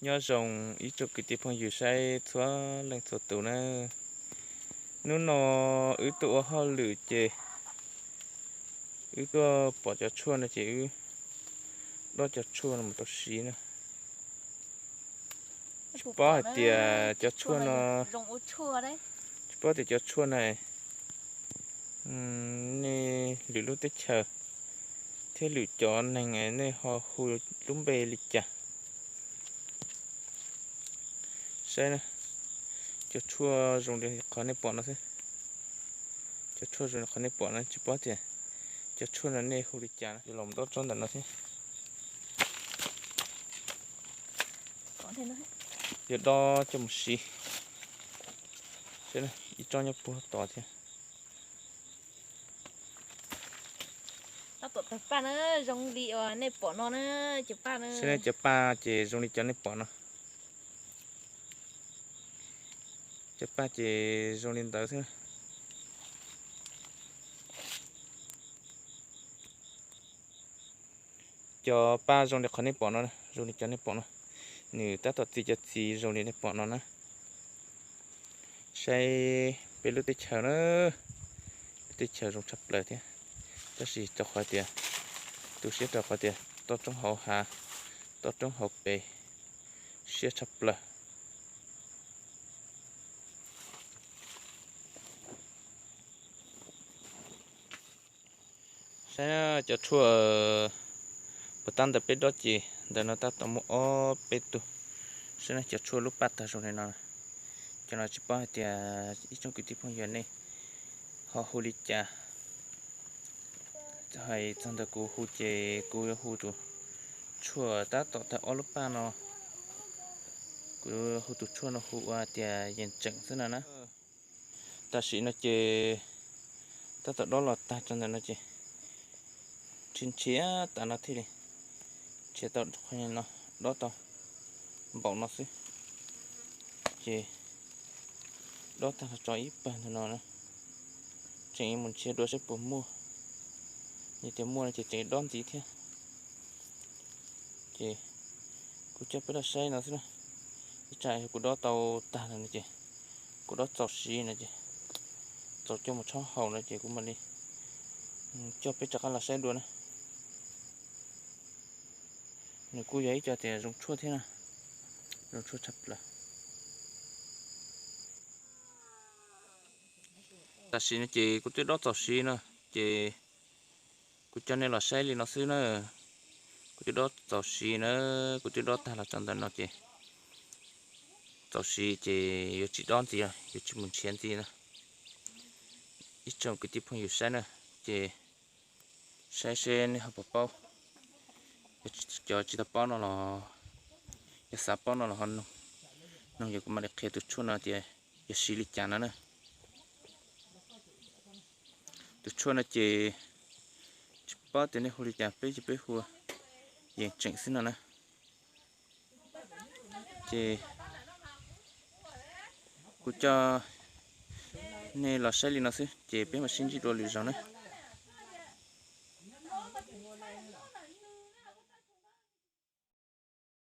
Nyob zoo ib tsoom kwv tij phooj ywg saib txhua leej txhua tus na. Hnub no wb tuaj ua hauj lwm ces wb tuaj pom cov tshuaj no ces wb dob cov tshuaj no mus tau siv na. Tsis paub hais tias cov tshuaj no, tsis paub tias cov tshuaj no nej lwm lub teb chaws thiab lwm cov neeg nej ho hu lub npe li cas. Saib na, cov tshuaj zoo li qhov nej pom no xwb. Cov tshuaj zoo li qhov nej pom no tsis paub tias cov tshuaj no nej hu li cas na. Yuav los dob tsob ntawm no thiab. Yuav dob coj mus siv. Saib na, ib tsob nyob puag tod thiab. Tab tom tawg paj na, zoo li uas nej pom no na, cov paj na. Saib na, cov paj ces zoo li cov nej pom no. Cov paj ces zoo li ntawd xwb. Cov paj zoo li qhov nej pom no, zoo li cov nej pom no. Nws tab tom txi cov txiv zoo li nej pom no na. Saib peb lub teb chaws na, lub teb chaws zoo tshaj plaws thiab. Tab sis rau qhov tias, tu siab rau qhov tias toj roob hauv hav, toj roob hauv pes, siab tshaj plaws. Saib cov tshuaj puas tab ntawm peb dob ces ntawm no tab tom muaj ob peb tug. Saib na, cov tshuaj lub paj tawg zoo li no. Cov no tsis paub hais tias ib tsoom kwv tij phooj ywg nej ho hu li cas. Hais txog ntawm kuv hu ces kuv yuav hu tus tshuaj tab tom tawg ob lub paj no, kuv hu tus tshuaj no hu ua tias yees tseem xwb no na. Tam sim no ces tab tom dob los tag rau ntawm no ces nrhiav nrhiav tas no thiaj li nrhiav tau qhov no, dob tau npaum no xwb. Ces dob tag los tso ib pawg ntawm no na, tseem mus nrhiav dua saib puas muaj. Yog tias muaj no ces tseem dob ntxiv thiab. Ces kuv coj peb los saib no xwb na. Ib tsam yog kuv dob tau tag lawm no ces, kuv dob txaus siv no ces, txaus coj mus tshob haus no ces kuv mam li coj peb rov qab los saib dua na. Nws kuj yog ib co tias zoo tshuaj thiab na, zoo tshuaj tshaj plaws. Tam sim no ces kuv twb dob txaus siv no, ces kuv coj nej los saib li no xwb na. Kuv twb dob txaus siv na, kuv twb dob tag los tso ntawm no ces txaus siv ces yuav tsis dob ntxiv, yuav tsis mus nrhiav ntxiv na. Ib tsoom kwv tij phooj ywg saib na, ces saib seb nej ho puas paub. Cov tsis tau paub no los, yog xav paub no los ho noog, noog yog kuv mam li qhia tus tshuaj no tias yog siv li cas no na. Tus tshuaj no ces tsis paub tias nej hu li cas, peb ces peb hu yees tseem xwb no na. Ces kuv coj nej los saib li no xwb ces peb mam sib ntsib dua lwm zaus na.